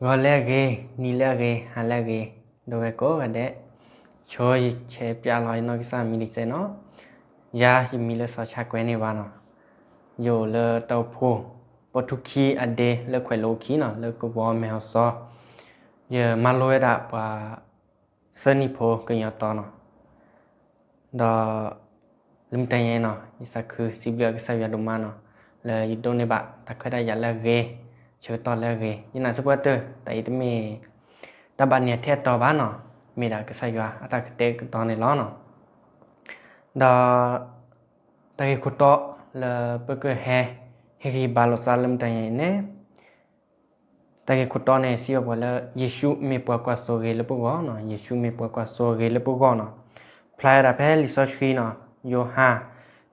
ဂီၤလၢအဂ့ၤ, နံၤလၢအဂ့ၤ, ဟါလၢအဂ့ၤ, ဒီပုၢ်ဝဲၢ်ကိးဂၤဒဲး, ဆိယဆဲးပၠးလီၤယနီၢ်ကစၢ်မံၤလံစဲနီၤ, ယၤယမံၤလၢစီၤဆါကွဲန့ၣ်ဘၣ်နီၤ, ယအိၣ်လၢတၢ်အိၣ်ဖှိၣ် ပိာ်ထူခံအဒ့လၢခွဲးလိခံနီၤ လၢကဝီၤမဲၢ်ဟီၣ်စီ, ယမၤလိဝဲဒၣ်ပှၤ သၢနံၣ်ဖိကညီတီၤနီၤ, ဒီး လၢမုၢ်တနံၤအံၤနီၤ ယသးခုစံးဘျုးကစၢ်ယွၤဒိၣ်မးနီၤ, လၢယဒိးန့ၢ်ဘၣ်တၢ်ခွဲးတၢ်ယာ်လၢအဂ့ၤ, ဆၢကတီၢ်လၢအဂ့ၤ, ယနာ်စ့ၢ်ကီးတၢ်အံၤတမ့ၢ် တၢ်ဘၣ်န့ၢ်ထဲအတီၤဘၣ်နီၤ, မ့ၢ်ဒၣ်ကစၢ်ယွၤအတၢ်ကတဲာ်ကတီၤန့ၣ်လီၤနီၤ. ဒီး တၢ်ဂ့ၢ်ခိၣ်တီလၢပကဟဲ ဟ့ၣ်ဂံၢ်ဘါလိာ်သးလၢမုၢ်တနံၤအံၤန့ၣ် တၢ်ဂ့ၢ်ခိၣ်တီန့ၣ် စံးဘၣ်ပှၤလၢ ယ့ၣ်ၡူးမ့ၢ်ပှၤကွၢ်သိဂ့ၤလၢပဂီၢ်နီၤ, ယ့ၣ်ၡူးမ့ၢ်ပှၤကွၢ်သိဂ့ၤလၢပဂီၢ်နီၤ. ဖျါဝဲဒၣ်ဖဲလံာ်စီဆှံနီၤ, ယိၤဟၣ်,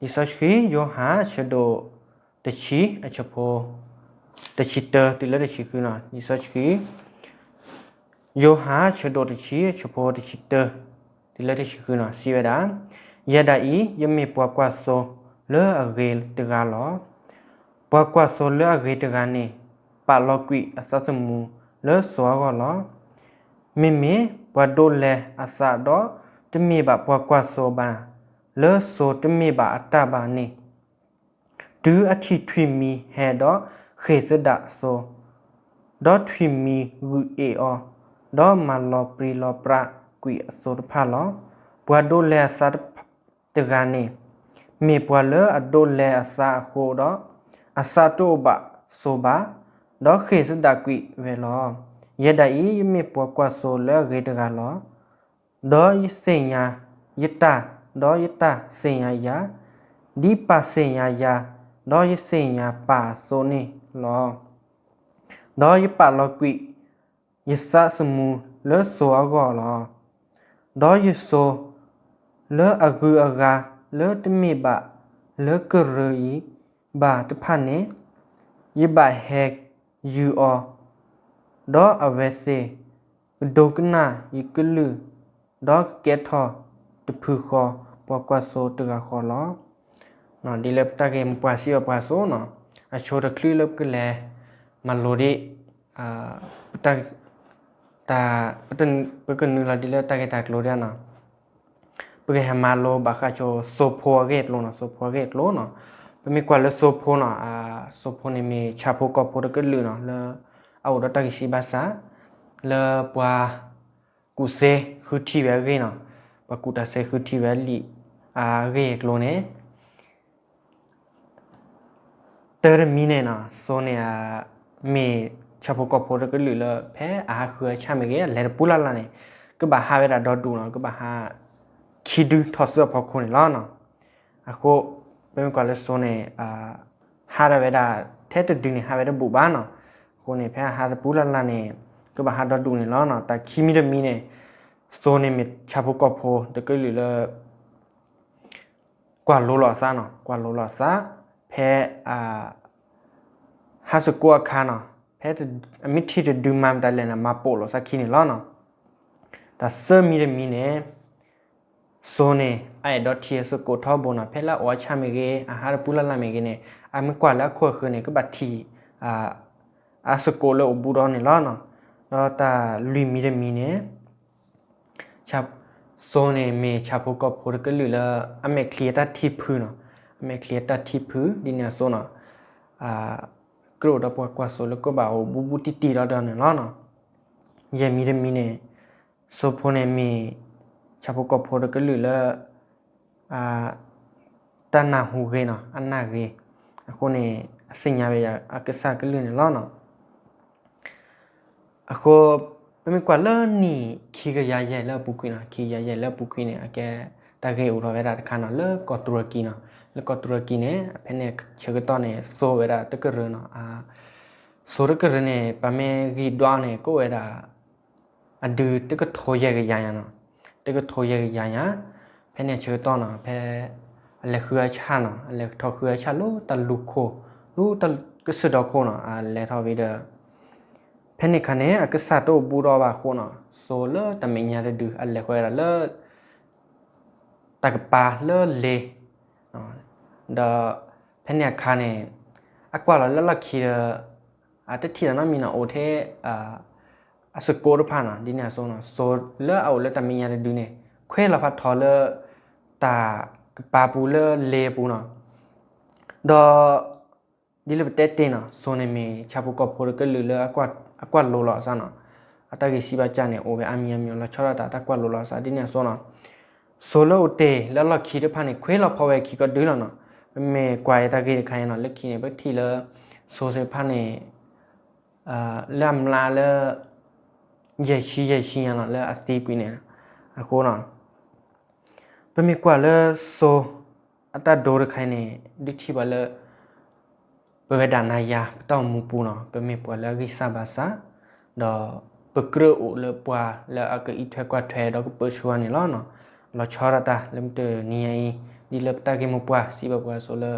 လံာ်စီဆှံ ယိၤဟၣ် ဆၢဒိၣ်တဆံ အဆၢဖိ တဆံတၢ တုၤလၢတဆံဃုနီၤ, လံာ်စီဆှံ ယိၤဟၣ် ဆၢဒိၣ်တဆံ အဆၢဖိတဆံတၢ တုၤလၢတဆံဃုနီၤ စံးဝဲဒၣ်, ယဲဒၣ်အံၤ ယမ့ၢ်ပှၤကွၢ်သိလၢအဂ့ၤတဂၤလီၤ. ပှၤကွၢ်သိလၢအဂ့ၤတဂၤန့ၣ် ပာ်လီၤကွံာ်အသးသမူလၢစိၤအဂီၢ်လီၤ. မ့မ့ၢ်ပှၤဒိးလဲအသးဒီးတမ့ၢ်ဘၣ်ပှၤကွၢ်သိဘၣ် လၢစိၤတမ့ၢ်ဘၣ်အတၢ်ဘၣ်န့ၣ် တုၤအထံၣ်ထွံၣ်မံၤဟဲဒီးဃ့ၢ်သဒၣ်အသိး, ဒီးထွံၣ်မံၤဂုာ်အ့ၣ်အီၤ, ဒီးမၤလီၤပြံလီၤပြါကွံာ်အသိးတဖၣ်လီၤ. ပှၤဒိးလဲအသးတဂၤန့ၣ် မ့ၢ်ပှၤလၢအဒိးလဲအသးအဃိဒီး, အသးတအိၣ်ဘၣ်ဆိးဘၣ်, ဒီးဃ့ၢ်သဒၣ်ကွံာ်ဝဲလီၤ. ယဲဒၣ်အံၤ ယမ့ၢ်ပှၤကွၢ်သိလၢအဂ့ၤတဂၤလီၤ. ဒီးယသ့ၣ်ညါယတၢ်, ဒီးယတၢ်သ့ၣ်ညါယၤ, ဒ်ပၢ်သ့ၣ်ညါယၤ, ဒီးယသ့ၣ်ညါပၢ်အသိးန့ၣ်လီၤ. ဒီးယပာ်လီၤကွံာ်ယသးသမူလၢစိၤအဂီၢ်လီၤ. ဒီးယစိၤလၢအဂုၤအဂၤလၢတမ့ၢ်ဘၣ်လၢကရၢအံၤဘၣ်တဖၣ်န့ၣ်, ယဘၣ်ဟဲယုာ်အီၤ, ဒီးအဝဲသ့ၣ်ကဒိကနၣ်ယကလုၢ်, ဒီးကကဲထီၣ်တဖုဃီပှၤကွၢ်သိတဂၤဃီလီၤ. ဒ်လၢပတၢ်ဂ့ၢ်မိၢ်ပှၢ်စံးဘၣ်ပှၤအသိးနီၤ, အဆိတချုးလၢပကလဲၤမၤလိဒံး တၢ်, ပကနုာ်လီၤဒ်လၢတၢ်ဂ့ၢ်တၢ်ကျိၤဒ်နီၤ, ပကဟဲမၤလိဘၣ်ဃးဆိသိဖိအဂ့ၢ်အကျိၤနီၤ, သိဖိအဂ့ၢ်အကျိၤနီၤ. ပမ့ၢ်ကွၢ်လၢသိဖိနီၤ, သိဖိန့ၣ်မ့ၢ်ဆၣ်ဖိကီၢ်ဖိတကလုာ်နီၤ, လၢအအိၣ်ဒီးတၢ်ဂံၢ်စၢ်ဘါစၢ်, လၢပှၤကူၣ်သ့ဃုထံၣ်ဝဲအဂ့ၢ်နီၤ, ပှၤကူၣ်တၢ်သ့ဃုထံၣ်ဝဲလံာ်အဂ့ၢ်အကျိၤန့ၣ် တၢ်တမံၤန့ၣ်နီၤ, သိန့ၣ် မ့ၢ်ဆၣ်ဖိကီၢ်ဖိတကလုာ်လၢ ဖဲအဟးဃုအဆၣ်မ့ၢ်ဂ့ၤ အလဲၤတပူၤလၢ်လၢ်န့ၣ် ကဘၣ်ဟးဝဲဒၣ်ဒီဒူၣ်နီၤ, ကဘၣ်ဟးခံဒုထီၣ်ဆူအဖီခိၣ်န့ၣ်လီၤနီၤ. အဃိ ပမ့ၢ်ကွၢ်လၢသိန့ၣ် ဟးဒၣ်ဝဲဒၣ် ထဲတဒုန့ၣ် ဟးဝဲတဘူၣ်ဘၣ်နီၤ. အဃိန့ၣ် ဖဲအဟးတပူၤလၢ်လၢ်န့ၣ် ကဘၣ်ဟးဒီဒူၣ်န့ၣ်လီၤနီၤ. တၢ်ခံမံၤတမံၤန့ၣ် သိန့ၣ်မ့ၢ်ဆၣ်ဖိကီၢ်ဖိတကလုာ်လၢ ကွၢ်လိလီၤအသးနီၤ, ကွၢ်လိလီၤအသး, ဖဲ ဟးသကိးအခါနီၤ, ဖဲအမ့ၢ်ထံၣ်တဒုမၤမတၤလဲၣ်န့ၣ် မၤပိာ်လိာ်သးခံန့ၣ်လီၤနီၤ. တၢ်သၢမံၤတမံၤန့ၣ် သိန့ၣ် အအဲၣ်ဒိးထံၣ်အသကိးထီဘိနီၤ, ဖဲလၢအအိၣ်အဆၣ်မ့ၢ်ဂ့ၤ အဟးတပူၤလၢ်လၢ်မ့ၢ်ဂ့ၤန့ၣ် အမ့ၢ်ကွၢ်လၢအခိၣ်အဃၢၤန့ၣ် ကဘၣ်ထံၣ် အသကိးလၢအိၣ်ဘူးဒီးန့ၣ်လီၤနီၤ. ဒီးတၢ်လွံၢ်မံၤတမံၤန့ၣ် သိန့ၣ်မ့ၢ်ဆၣ်ဖိကီၢ်ဖိတကလုာ်လၢ အမဲာ်ချံအတၢ်ထံၣ်ဖုနီၤ, အမဲာ်ချံအတၢ်ထံၣ်ဖု ဒ်န့ၣ်အသိးနီၤ, ကြၢးအိၣ်ဒီးပှၤကွၢ်သိလၢကဘၣ်အိၣ်ဘူးဘူးတံၢ်တံၢ်ဒီးဒီးန့ၣ်လီၤနီၤ. ယဲၢ်မံၤတမံၤန့ၣ် သိဖိန့ၣ်မ့ၢ်ဆၣ်ဖိကီၢ်ဖိတကလုာ်လၢ တၢ်နၢ်ဟူဂ့ၤနီၤ, အနၢ်ဂ့ၤ, အဃိန့ၣ် အသ့ၣ်ညါဝဲယၤအကစၢ်ကလုၢ်န့ၣ်လီၤနီၤ. အဃိ ပမ့ၢ်ကွၢ်လၢနံၣ်ခံကယၤယဲၢ်လၢအပူၤကွံာ်နီၤ, ခံကယၤယဲၢ်လၢအပူၤကွံာ်န့ၣ် အကဲတၢ်ဂ့ၢ်အိၣ်ထီၣ်ဝဲဒၣ်တခါနီၤ, လၢကီၢ်တူရကံနီၤ, လၢကီၢ်တူရကံန့ၣ် ဖဲန့ၣ်ဆၢကတီၢ်န့ၣ် သိဝဲဒၣ်တကရၢနီၤ, သိတကရၢန့ၣ် ပမ့ၢ်ဂံၢ်ဒွးန့ၣ် ကအိၣ်ဝဲဒၣ် အဒုတကထိယဲၢ်ကယၤညါနီၤ, တကထိယဲၢ်ကယၤညါ, ဖဲန့ၣ်ဆၢကတီၢ်နီၤ, ဖဲအလဲၤဃုအဆၣ်နီၤ, အလဲၤထီၣ်ဃုအဆၣ်လၢတၢ်လူၢ်ခိၣ်, လၢတၢ်ကစၢၢ်ဒီခိၣ်နီၤ, အလဲၤထီၣ်ဝံၤဒီး ဖဲန့ၣ်အခါန့ၣ် အကစၢ်တအိၣ်ဘူးဒီးဘၣ်အဃိနီၤ, သိလၢတၢ်မဲာ်ညါတဒု အလဲၤဃီဝဲဒၣ်လၢ တၢ်ကပၤလၢလ့ၤ, ဒီးဖဲန့ၣ်အခါန့ၣ် အကွၢ်လီၤလၢလီၢ်ခံဒီး အတထံၣ်တၢ်နီတမံၤနီၤ, အိၣ်ထဲ အစကိးတဖၣ်နီၤ, ဒ်န့ၣ်အသိးနီၤ, စိၤလၢအအိၣ်လၢတၢ်မဲာ်ညါတဒုန့ၣ် ခွဲးလီၤဖးထီလၢ တၢ်ကပၤပူၤလၢလ့ပူၤနီၤ, ဒီး ဒ်လၢပတဲတ့ၢ်နီၤ, စိၤန့ၣ်မ့ၢ်ဆၣ်ဖိကီၢ်ဖိတကလုာ်လၢ အကွၢ်လိလီၤအသးနီၤ, အတၢ်ဂံၢ်စၢ်ဘါစၢ်န့ၣ် အိၣ်ဝဲအါမံၤအါမံၤ လီၤဆီဒၣ်တၢ်တၢ်ကွၢ်လိလီၤအသး ဒ်န့ၣ်အသိးနီၤ, စိၤလၢအိၣ်တ့ၢ်လၢအလီၢ်ခံတဖၣ်န့ၣ် ခွဲးလီၤဖီဝဲခံကီၢ်ဒုလီၤနီၤ, ပမ့ၢ်ကွၢ်အံၤတၢ်ဂ့ၢ်တခါအံၤနီၤ, လၢခံန့ၣ် ပထံၣ်လၢ စိၤသ့ၣ်တဖၣ်န့ၣ် လၢအမျးလၢ ယဲၢ်ဆံယဲၢ်ဆံညါနီၤ လၢအသံကွံာ်န့ၣ်, အဃိနီၤ ပမ့ၢ်ကွၢ်လၢစိၤအတၢ်ဒိတခါအံၤန့ၣ် ဒုးထံၣ်ဘၣ်လၢ ပဝဲဒၣ်နၤယၤ ပတၢ်အိၣ်မူပူၤနီၤ, ပမ့ၢ်ပှၤလၢအဂံၢ်စၢ်ဘါစၢ်, ဒီးပကြၢးအိၣ်လၢပှၤလၢအကအံးထွဲကွၢ်ထွဲဒီးကပၢဆှၢအီၤန့ၣ်လီၤ. လီၤဆီဒၣ်တၢ်လၢမုၢ်တနံၤညါအံၤ ဒ်လၢပတၢ်ဂ့ၢ်မိၢ်ပှၢ်စံးဘၣ်ပှၤအသိးလၢ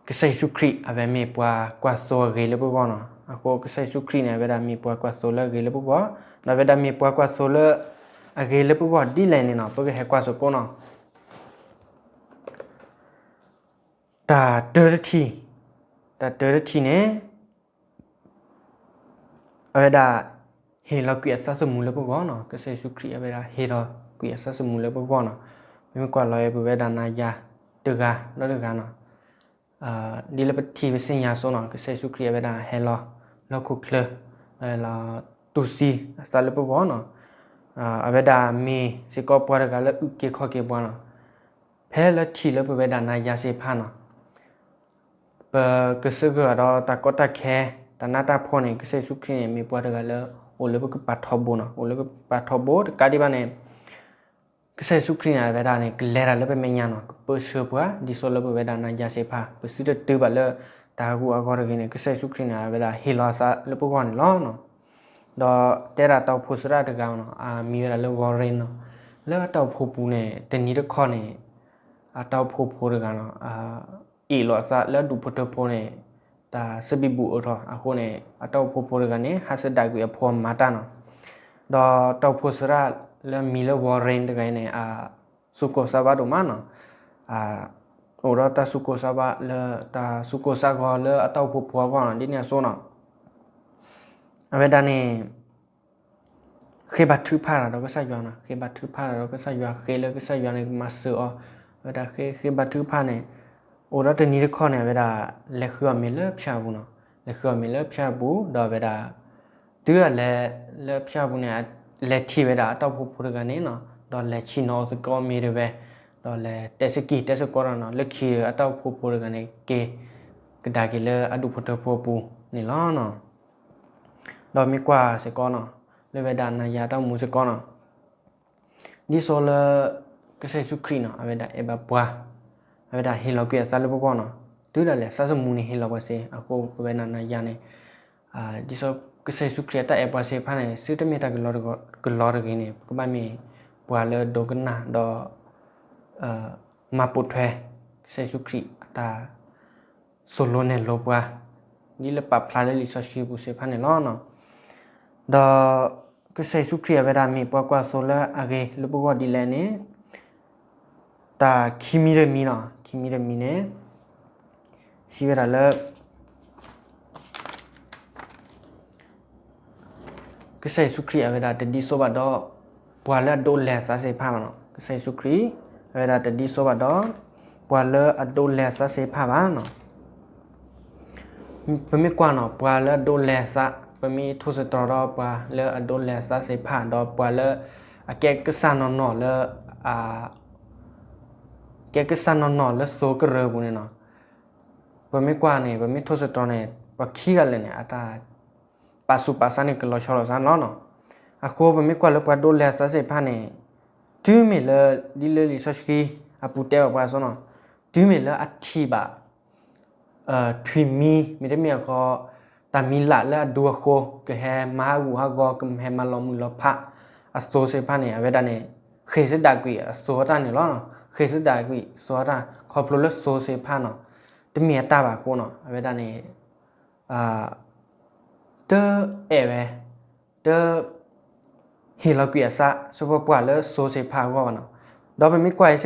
ကစၢ်ယ့ၣ်ၡူးခရံာ် အဝဲမ့ၢ်ပှၤကွၢ်သိအဂ့ၤလၢပဂီၢ်နီၤ. အဃိကစၢ်ယ့ၣ်ၡူးခရံာ်န့ၣ် အဝဲဒၣ်မ့ၢ်ပှၤကွၢ်သိလၢအဂ့ၤလၢပဂီၢ်, ဒီးအဝဲဒၣ်မ့ၢ်ပှၤကွၢ်သိလၢအဂ့ၤလၢပဂီၢ်ဒ်လဲၣ်န့ၣ်နီၤ, ပကဟဲကွၢ်သကိးနီၤ. တၢ်တၢတထံၣ်, တၢ်တၢတထံၣ်န့ၣ် အဝဲဒၣ် ဟ့ၣ်လီၤကွံာ်အသးသမူလၢပဂီၢ်နီၤ. ကစၢ်ယ့ၣ်ၡူးခရံာ် အဝဲဒၣ်ဟ့ၣ်လီၤကွံာ်အသးသမူလၢပဂီၢ်နီၤ. ပမ့ၢ်ကွၢ်လီၤအံၤ ပဝဲဒၣ်နၤယၤတဂၤဒီးတဂၤနီၤ, ဒ်လၢပထံၣ်ပသ့ၣ်ညါအသိးနီၤ, ကစၢ်ယ့ၣ်ၡူးခရံာ် အဝဲဒၣ်ဟဲလီၤလၢဟီၣ်ခိၣ်ချၢ, ဒီးဟဲလီၤတူၢ်သံအသးလၢပဂီၢ်နီၤ. အဝဲဒၣ်မ့ၢ်စ့ၢ်ကီးပှၤတဂၤလၢအုၣ်က့ၤခီၣ်က့ၤပှၤနီၤ. ဖဲလၢထံၣ်လၢပဝဲဒၣ်နၤယၤသ့ၣ်တဖၣ်နီၤ, ပကသဂၢၢ်ဒီးတၢ်ကီတၢ်ခဲ, တၢ်နးတၢ်ဖှီၣ်န့ၣ် ကစၢ်ယ့ၣ်ၡူးခရံာ်န့ၣ် မ့ၢ်ပှၤတဂၤလၢ အိၣ်လၢပကပၤထီဘိနီၤ, အိၣ်လၢပကပၤထီဘိတကးဒံးဘၣ်န့ၣ်, ကစၢ်ယ့ၣ်ၡူးခရံာ်န့ၣ် အဝဲဒၣ်န့ၣ် ကလဲၤတၢ်လၢပမဲာ်ညါနီၤ, ကပၢဆှၢပှၤ ဒ်သိးလၢပဝဲဒၣ်နၤယၤသ့ၣ်တဖၣ် ပသုတတုၤဘၣ်လၢတၢ်ဟးဂူာ်ဟးဂီၤတဂ့ၤန့ၣ် ကစၢ်ယ့ၣ်ၡူးခရံာ်န့ၣ် အဝဲဒၣ်ဟ့ၣ်လီၤအသးလၢပဂီၢ်န့ၣ်လီၤ. ဒီးတဲဒၣ်တၢ်အိၣ်ဖှိၣ်သရၣ်တဂၤနီၤ, အမံၤဝဲဒၣ်လၢ Warren နီၤ, လၢအတၢ်အိၣ်ဖှိၣ်ပူၤန့ၣ် တနံၤတခီန့ၣ် အတၢ်အိၣ်ဖှိၣ်ဖိတဂၤနီၤ, အ့ၣ်လိာ်အသးလၢအဒူၣ်ဖိထၢဖိန့ၣ် တၢ်သဘံၣ်ဘုၣ်အိၣ်ထီၣ်အဃိန့ၣ် အတၢ်အိၣ်ဖှိၣ်ဖိတဂၤန့ၣ် ဟးသဒၣ်ကွံာ်အဖိအမၤတၢ်နီၤ. ဒီးတၢ်အိၣ်ဖှိၣ်သရၣ်လၢမံၤလၢ Warren တဂၤအံၤန့ၣ် အစူၢ်ကိၢ်သးဘၣ်ဒိၣ်မးနီၤ, အိၣ်ဒီးတၢ်စူၢ်ကိၢ်သးဘၣ်လၢ တၢ်စူၢ်ကိၢ်သးဂီၤလၢအတၢ်အိၣ်ဖှိၣ်ဖိအဂီၢ်နီၤ, ဒ်န့ၣ်အသိးနီၤ အဝဲဒၣ်န့ၣ် ဃ့ဘါထုကဖၣ်တၢ်ဒီးကစၢ်ယွၤနီၤ, ဃ့ဘါထုကဖၣ်တၢ်ဒီးကစၢ်ယွၤ, ဃ့လၢကစၢ်ယွၤန့ၣ် ကမၤစၢၤအီၤ, အဝဲဒၣ်ဃ့ ဃ့ဘါထုကဖၣ်န့ၣ် အိၣ်ဒီးတနံၤတခီန့ၣ် အဝဲဒၣ်လဲၤဃုအီၤမ့ၤလၢဖၠၣ်ပူၤနီၤ, လဲၤဃုအီၤမ့ၤလၢဖၠၣ်ပူၤ ဒီးအဝဲဒၣ် တုၤအလဲၤလၢဖၠၣ်ပူၤန့ၣ် လဲၤထံၣ်ဝဲဒၣ်အတၢ်အိၣ်ဖှိၣ်ဖိတဂၤန့ၣ်နီၤ, ဒီးလဲၤဆ့ၣ်နီၤအီၤသကိးမ့ၤတဝဲ, ဒီးလဲၤတဲသကိးတဲသကိးတၢ်နီၤ, လၢခံအတၢ်အိၣ်ဖှိၣ်ဖိတဂၤန့ၣ် က့ၤကဒါက့ၤလၢအဒူၣ်ဖိထၢဖိအပူၤန့ၣ်လီၤ. ဒီးမ့ၢ်ကွၢ်စ့ၢ်ကီးနီၤ, လၢဝဲဒၣ်နၤယၤတၢ်အိၣ်မူစ့ၢ်ကီးနီၤ, ဒ်သိးလၢ ကစၢ်ယ့ၣ်ၡူးခရံာ်နီၤ အဝဲဒၣ်အဲၣ်ဘၣ်ပှၤ, အဝဲဒၣ်ဟ့ၣ်လီၤကွံာ်အသးလၢပဂီၢ်နီၤ, တုၤဒၣ်လဲာ်သးသမူန့ၣ်ဟ့ၣ်လီၤပှၤစ့ၢ်, အဃိပဝဲဒၣ်နၤယၤန့ၣ် ဒ်သိးကစၢ်ယ့ၣ်ၡူးခရံာ်အတၢ်အဲၣ်ပှၤသ့ၣ်တဖၣ်န့ၣ် သုတမ့ၢ်တၢ်ကလီကလီတဂ့ၤန့ၣ် ပကဘၣ်မ့ၢ်ပှၤလၢအဒိကနၣ်ဒီး မၤပိာ်ထွဲ ကစၢ်ယ့ၣ်ၡူးခရံာ်အတၢ်သိၣ်လိနဲၣ်လိပှၤ ဒ်လၢပာ်ဖျါလၢလံာ်စီဆှံပူၤသ့ၣ်တဖၣ်န့ၣ်လီၤ. ဒီးကစၢ်ယ့ၣ်ၡူးခရံာ်အဝဲဒၣ်မ့ၢ်ပှၤကွၢ်သိလၢအဂ့ၤလၢပဂီၢ်ဒ်လဲၣ်န့ၣ် တၢ်ခံမံၤတမံၤနီၤ, ခံမံၤတမံၤန့ၣ် စံးဝဲဒၣ်လၢ ကစၢ်ယ့ၣ်ၡူးခရံာ်အဝဲဒၣ်တဒ်သိးဘၣ်ဒီး ပှၤလၢအဒိးလဲအသးသ့ၣ်တဖၣ်ဘၣ်နီၤ. ကစၢ်ယ့ၣ်ၡူးခရံာ် အဝဲဒၣ်တဒ်သိးဘၣ်ဒီး ပှၤလၢအဒိးလဲအသးသ့ၣ်တဖၣ်ဘၣ်နီၤ. ပမ့ၢ်ကွၢ်နီၤ ပှၤလၢအဒိးလဲအသး ပမ့ၢ်ထိၣ်သတြီၤဒီးပှၤလၢအဒိးလဲအသးသ့ၣ်တဖၣ် ဒီးပှၤလၢ အကဲကစၢ်နီၢ်နီၢ်လၢ ကဲကစၢ်နီၢ်နီၢ်လၢသိကရၢပူၤန့ၣ်နီၤ. ပမ့ၢ်ကွၢ်န့ၣ် ပမ့ၢ်ထိၣ်သတြီၤန့ၣ် ပှၤခံဂၤလၢာ်န့ၣ် အတၢ်ပာ်သူၣ်ပာ်သးန့ၣ် ကလီၤဆီလိာ်သးန့ၣ်လီၤနီၤ. အဃိပမ့ၢ်ကွၢ်လၢပှၤဒိးလဲအသးသ့ၣ်တဖၣ်န့ၣ် တုၤမ့ၢ်လၢ ဒ်လၢလံာ်စီဆှံအပူၤတဲဘၣ်ပှၤအသိးနီၤ, တုၤမ့ၢ်လၢအထံၣ်ဘၣ် ထွံၣ်မံၤ မ့တမ့ၢ်အဃိ တၢ်မံၤလၢ်လၢအဒူအဃိ ကဟဲမၤဟးဂူာ်ဟးဂီၤ ကဟဲမၤလီၤမုၢ်လီၤဖးအသိသ့ၣ်တဖၣ်န့ၣ် အဝဲဒၣ်န့ၣ် ဃ့ၢ်သဒၣ်ကွံာ်အသိအတၢ်န့ၣ်လီၤ. ဃ့ၢ်သဒၣ်ကွံာ်အသိအတၢ် ခီဖျိလၢသိသ့ၣ်တဖၣ်နီၤ တမ့ၢ်အတၢ်ဘၣ်အဃိနီၤ အဝဲဒၣ်န့ၣ် တအဲၣ်ဝဲ တ ဟ့ၣ်လီၤကွံာ်အသး ဆၢဖိပှၢ်လၢသိသ့ၣ်တဖၣ်အဂီၢ်ဘၣ်နီၤ. ဒီးပမ့ၢ်ကွၢ်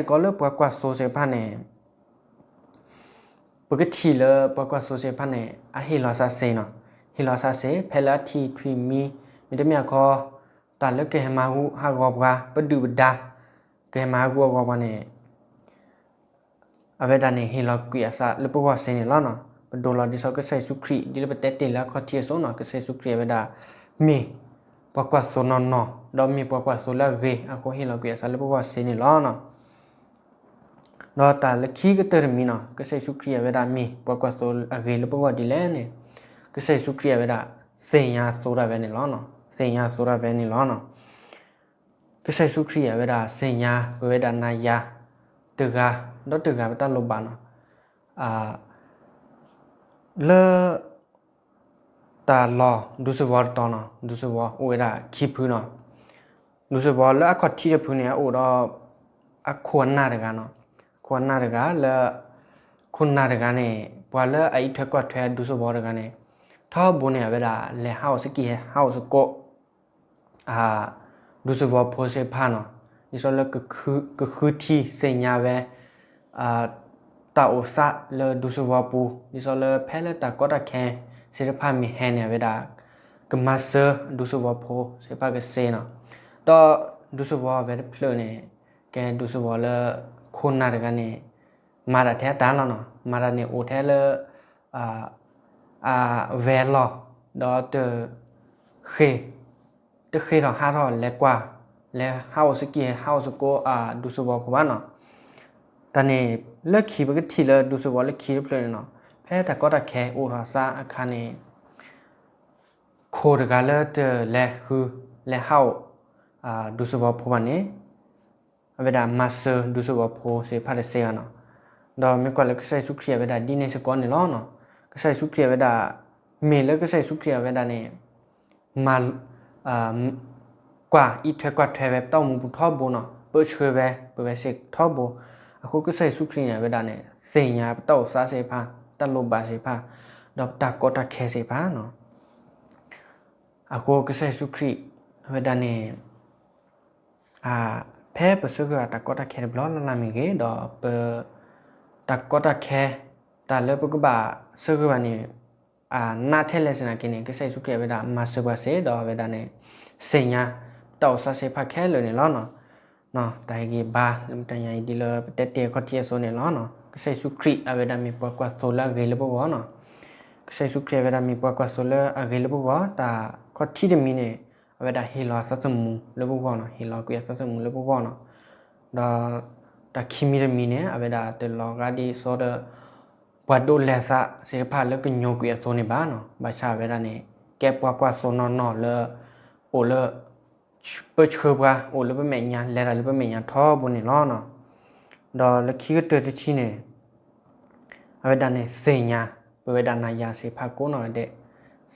အံၤစ့ၢ်ကီးလၢပှၤကွၢ်သိသ့ၣ်တဖၣ်န့ၣ် ပကထံၣ်လၢပှၤကွၢ်သိသ့ၣ်တဖၣ်န့ၣ် အဟ့ၣ်လီၤသးစ့နီၤ. ဟ့ၣ်လီၤသးစ့ ဖဲလၢအထံၣ်ထွံၣ်မံၤ မ့တမ့ၢ်အခီ တၢ်လၢကဟဲမၤဟးဂီၤပှၤ ပဒုၣ်ပဒါ ကဟဲမၤဟးဂီၤပှၤန့ၣ် အဝဲဒၣ်န့ၣ် ဟ့ၣ်လီၤကွံာ်အသးလၢပဂီၢ်စ့ၢ်န့ၣ်လီၤ. ပဒိးလီၤဒ်သိးကစၢ်ယ့ၣ်ၡူးခရံာ် ဒ်လၢပတဲတ့ၢ်လၢအခီၣ်ထံးအသိးန့ၣ်, ကစၢ်ယ့ၣ်ၡူးခရံာ်အဝဲဒၣ် မ့ၢ်ပှၤကွၢ်သိနီၢ်နီၢ် ဒီးမ့ၢ်ပှၤကွၢ်သိလၢအဂ့ၤအဃိ ဟ့ၣ်လီၤကွံာ်အသးလၢပဂီၢ်စ့ၢ်န့ၣ်လီၤ. ဒီးတၢ်လၢခံကတၢၢ်တမံၤန့ၣ်, ကစၢ်ယ့ၣ်ၡူးခရံာ်အဝဲဒၣ်မ့ၢ်ပှၤကွၢ်သိအဂ့ၤလၢပဂီၢ်ဒ်လဲၣ်န့ၣ်, ကစၢ်ယ့ၣ်ၡူးခရံာ်အဝဲဒၣ် သ့ၣ်ညါသိတၢ်ဝဲန့ၣ်လီၤ. သ့ၣ်ညါသိတၢ်ဝဲန့ၣ်လီၤ. ကစၢ်ယ့ၣ်ၡူးခရံာ်အဝဲဒၣ်သ့ၣ်ညါပဝဲဒၣ်နၤယၤ တဂၤဒီးတဂၤပတၢ်လိၣ်ဘၣ်န့ၣ်, လၢ တၢ်လီၢ်ဒူသဝီတတီၤန့ၣ်, ဒူသဝီအိၣ်ဝဲဒၣ်ခံဖုန့ၣ်, ဒူသဝီလၢအခီၣ်ထံးတဖုန့ၣ် အအိၣ်ဒီးအခိၣ်အနၢ်တဂၤန့ၣ်, အခိၣ်အနၢ်တဂၤလၢ ခိၣ်နၢ်တဂၤန့ၣ် ပှၤလၢအအံးထွဲကွၢ်ထွဲဒူသဝီတဂၤန့ၣ် ထီဘိန့ၣ် အဝဲဒၣ်လဲၤဟးအိၣ်သကိး ဟးအိၣ်သကိး ဒူသဝီဖိသ့ၣ်တဖၣ်န့ၣ်, ဒ်သိးလၢကဃုထံသ့ၣ်ညါဝဲ တၢ်အိၣ်သးလၢဒူသဝီပူၤ, ဒ်သိးလၢဖဲလၢတၢ်ကီတၢ်ခဲသ့ၣ်တဖၣ်မ့ၢ်ဟဲန့ၣ် အဝဲဒၣ်ကမၤစၢၤဒူသဝီဖိသ့ၣ်တဖၣ်ကသ့န့ၣ်, ဒီးဒူသဝီဝဲတဖျၢၣ်န့ၣ် ကဲဒူသဝီလၢခိၣ်နၢ်တဂၤန့ၣ် မၤတၢ်ထဲအတၢ်လီၤန့ၣ်, မၤတၢ်န့ၣ်အိၣ်ထဲလၢ အဝဲလီၢ် ဒီး တဃ့ထီၣ်ဟးထီၣ်လဲၤကွၢ် လဲၤဟးအိၣ်သကိး ဟးအိၣ်သကိးဒူသဝီဖိဘၣ်န့ၣ်, တၢ်န့ၣ် လၢခံပကထံၣ်လၢဒူသဝီလၢခံတဖျၢၣ်န့ၣ်န့ၣ်, ဖဲတၢ်ကီတၢ်ခဲအိၣ်ထီၣ်သးအခါန့ၣ် ခိၣ်တဂၤလၢတလဲၤဃု လဲၤဟးအိၣ် ဒူသဝီဖိဘၣ်န့ၣ် အဝဲဒၣ်မၤစၢၤဒူသဝီဖိသ့ၣ်တဖၣ်တသ့ဘၣ်န့ၣ်, ဒီးမ့ၢ်ကွၢ်လၢကစၢ်ယ့ၣ်ၡူးခရံာ်အဝဲဒၣ်ဒ်န့ၣ်စ့ၢ်ကီးန့ၣ်လီၤ. ကစၢ်ယ့ၣ်ၡူးခရံာ်အဝဲဒၣ် မ့ၢ်လၢကစၢ်ယ့ၣ်ၡူးခရံာ်အဝဲဒၣ်န့ၣ် မၤ ကွၢ်အံးထွဲကွၢ်ထွဲဝဲပတၢ်အိၣ်မူပူၤထီဘိန့ၣ်, ပၢဆှၢဝဲ ပဝဲစ့ၢ်ထီဘိ, အဃိကစၢ်ယ့ၣ်ၡူးခရံာ်န့ၣ် အဝဲဒၣ်န့ၣ် သ့ၣ်ညါပတၢ်အိၣ်သးသ့ၣ်တဖၣ် တၢ်လိၣ်ဘၣ်သ့ၣ်တဖၣ် ဒီးပတၢ်ကီတၢ်ခဲသ့ၣ်တဖၣ်န့ၣ်, အဃိကစၢ်ယ့ၣ်ၡူးခရံာ် အဝဲဒၣ်န့ၣ် ဖဲပသဂၢၢ်ဘၣ်တၢ်ကီတၢ်ခဲတဘျီလၢ်လၢ်မ့ၢ်ဂ့ၤ, ဒီးပ တၢ်ကီတၢ်ခဲ တၢ်လၢပကဘၣ်သဂၢၢ်ဘၣ်န့ၣ် အနးထဲလဲၣ်သနာ်က့န့ၣ် ကစၢ်ယ့ၣ်ၡူးခရံာ်အဝဲဒၣ်မၤစၢၤပှၤသ့ ဒီးအဝဲဒၣ်န့ၣ် သ့ၣ်ညါ တၢ်အိၣ်သးသ့ၣ်တဖၣ်ခဲလၢာ်န့ၣ်လီၤ. တၢ်ဟ့ၣ်ဂံၢ်ဘါလၢမုၢ်တနံၤအံၤဒ်လၢပတဲတ့ၢ်အခီၣ်ထံးအသိးန့ၣ်လီၤ. ကစၢ်ယ့ၣ်ၡူးခရံာ်အဝဲဒၣ်မ့ၢ်ပှၤကွၢ်သိလၢအဂ့ၤလၢပဂီၢ်န့ၣ်, ကစၢ်ယ့ၣ်ၡူးခရံာ်အဝဲဒၣ်မ့ၢ်ပှၤကွၢ်သိလၢအဂ့ၤလၢပဂီၢ်, တၢ်ခီၣ်ထံးတမံၤန့ၣ် အဝဲဒၣ်ဟ့ၣ်လီၤအသးသမူလၢပဂီၢ်န့ၣ်, ဟ့ၣ်လီၤကွံာ်အသးသမူလၢပဂီၢ်န့ၣ်, ဒီး တၢ်ခံမံၤတမံၤန့ၣ် အဝဲဒၣ်တလီၤဂာ်ဒ်သိးဒီး ပှၤဒိးလဲသးသ့ၣ်တဖၣ်လၢကညိကွံာ်အသိးန့ၣ်ဘၣ်န့ၣ်, ဘၣ်ဆၣ်အဝဲဒၣ်န့ၣ် ကဲပှၤကွၢ်သိနီၢ်နီၢ်လၢ အိၣ်လၢ ပၢဆှၢပှၤ အိၣ်လၢပမဲာ်ညါ လဲၤတၢ်လၢပမဲာ်ညါထီဘိန့ၣ်လီၤ. ဒီးလၢခံကတၢၢ်တထံၣ်န့ၣ် အဝဲဒၣ်န့ၣ် သ့ၣ်ညါ ပဝဲဒၣ်နၤယၤသ့ၣ်တဖၣ်ကိးနီၢ်ဂၤဒဲး,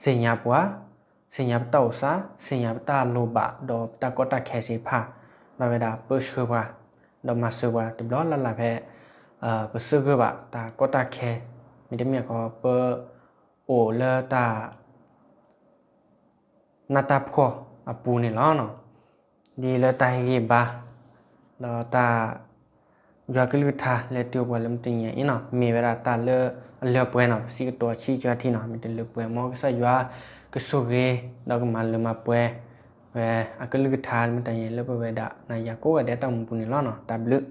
သ့ၣ်ညါပှၤ, သ့ၣ်ညါပတၢ်အိၣ်သး, သ့ၣ်ညါပတၢ်လိၣ်ဘၣ် ဒီးပတၢ်ကီတၢ်ခဲသ့ၣ်တဖၣ်, ဒီးအဝဲဒၣ်ပၢဆှၢပှၤ ဒီးမၤစၢၤပှၤတဘျီလၢ်လၢ်ဖဲ ပသဂၢၢ်ဘၣ်တၢ်ကီတၢ်ခဲ, မ့တမ့ၢ်အခီ ပအိၣ်လၢတၢ် နၢ်တၢ်ဖှီၣ်အပူၤန့ၣ်လီၤ. ဒ်လၢတၢ်ဟ့ၣ်ဂံၢ်ဘါ ဒီးတၢ် ယွၤကလုၢ်ကထါလဲၤတုၤပှၤလၢမုၢ်တနံၤအံၤန့ၣ် မ့ၢ်ဝဲဒၣ်တၢ်လၢအလၢပှဲၤန့ၣ် ပစံးကတိၤဆံးဆၢထံၣ်န့ၣ် မ့ၢ်တလၢပှဲၤ မ်ကစၢ်ယွၤကဆိၣ်ဂ့ၤ ဒီးကမၤလၢမၤပှဲၤဝဲအကလုၢ်ကထါမုၢ်တနံၤအံၤလၢပဝဲဒၣ်နၤယၤကိးဂၤဒဲးတၢ်အိၣ်မူပူၤန့ၣ်လီၤ. တၢ်ဘျုး